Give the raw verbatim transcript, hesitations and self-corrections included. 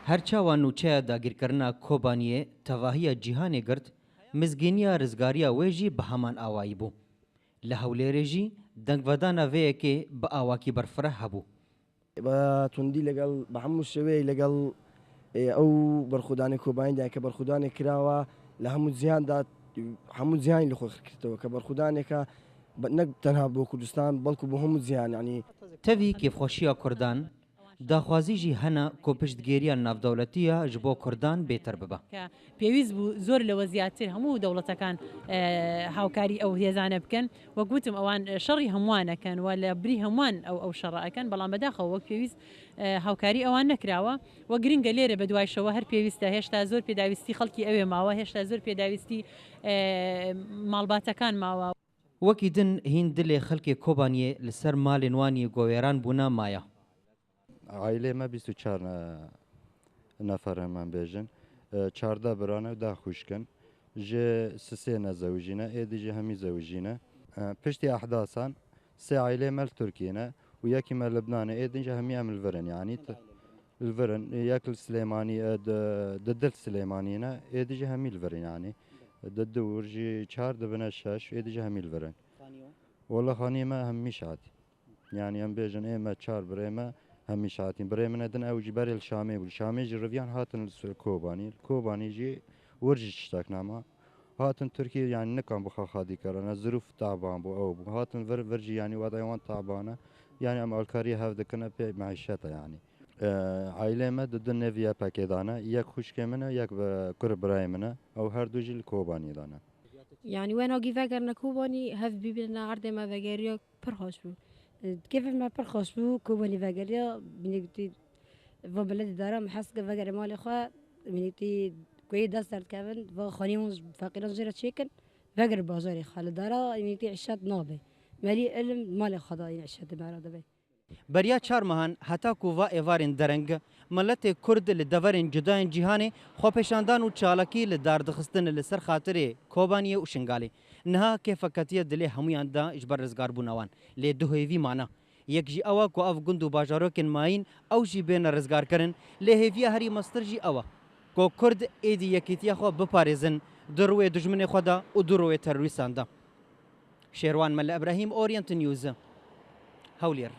Her çawa nûçeya dagîrkirina Kobaniyê tevahiya cîhanê girt, mizgîniya rizgariya wê jî bi heman awayî bû. Li Hewlêrê jî dengvedana vê yekê bi awakî berfireh hebû. بە توندی لەگەڵ بە هەموو شێوەیە لەگەڵ ئێ، ئەو بەرخودانی کۆبانی دایکە بەرخودانی کراوە لە هەموو جیهاندا، هەموو جیهانی لە خۆی خرکردەوە کە بەرخودانێکە بە- نەک تەنها بۆ کوردستان بەڵکو بۆ هەموو جیهان یعنی. Tevî kêfxweşiya Kurdan, daxwazî jî hene ku piştgiriya navdewletî ya ji bo Kurdan bêtir bibe. کە پێویست بوو زۆر لەوە زیاتر هەموو دەوڵەتەکان هاوکاری ئەو هێزانە بکەن. وەک وتم، ئەوان شەڕی هەمووانەکەن و لە بری هەمووان ئەو ئەو شەڕە ئەکەن، بەڵام بەداخەوە وەک پێویست هاوکاری ئەوان نەکراوە. و گرنگە لێرە بە دوایشەوە هەر پێویستە، هێشتا زۆر پێداویستی خەڵکی ئەوێ ماوە، هێشتا زۆر پێداویستی ماڵباتەکان ماوە. Wekî din hîn dilê xelkê Kobaniyê li ser malên wan yê ku wêran bûne maye. Ailê me bîst û çar nefer in, em bêjin. Çardeh bira ne û deh xwişk in. Ji sisê ne zewicî ne, êdî jî hemî zewicî ne. Piştî ehdasan sê ailê me li Tirkiyê ne û yekî me Libnanê, êdî jî hemî em li vir in, yanî li vir in. Yek li Silêmanî, di, di dil Silêmanî ne, êdî jî hemî li vir in, yanî di du wir jî çar dibine şeş, êdî jî hemî li vir in. Wela xaniyê me hemî şatî. Yanî em bêjin ê me çar birê me hemî şatîn. Birê min e din ew jî berê li Şamê bû. Li Şamê jî riviyan hatin li Kobanî. Li Kobanî jî wir jî tiştek nema. Hatin Tirkiyê yanî nikan bi xaxadî kerine. Zirûf taban bû ew bû. Hatin vir vir jî yanî wada wan taban e. Yanî em alkariyê hev dikine pê meîşet e yanî. Ailê me di du nêv Y P G de ne. Yek xwişkê min e, yek kur birayê min e. Ew her du jî li Kobaniyê de ne. Yanî wena gî vegerine Kobanî hev bibîne erdê me vegeriya pir xweş bû. Kêfê me pir xweş bû, Kobanî vegeriya, bînê gotî va miletê dara me hez dike vegere malê xwe, bînê gotî ku yê dest derdikevin, va xanî wan feqîran jê re çêkin, vegere bajarê xwe. Li dara bînê gotî îşet nabe. Merî ilim malê xwe da yê îşetê me re dibe. Beriya çar mehan heta ku va êvarên dereng, miletê Kurd li deverên cudayên cîhanê xwepêşandan û çalakî li dar dixistin li ser xatirê Kobaniyê û Şingalê. Niha kêfek ketiye dilê hemûyan de ji ber rizgarbûna wan. Lê du hêvî mane. Yek jî ew e ku ev gund û bajarokên mayîn ew jî bêne rizgarkirin, lê hêviya herî mestir jî ew e ku Kurd êdî yekîtiya xwe biparêzin di rûyê dijminê xwe de û di rûyê terorîstan de. Şêrwan Mele Ebrahîm, Orient News, Hewlêr.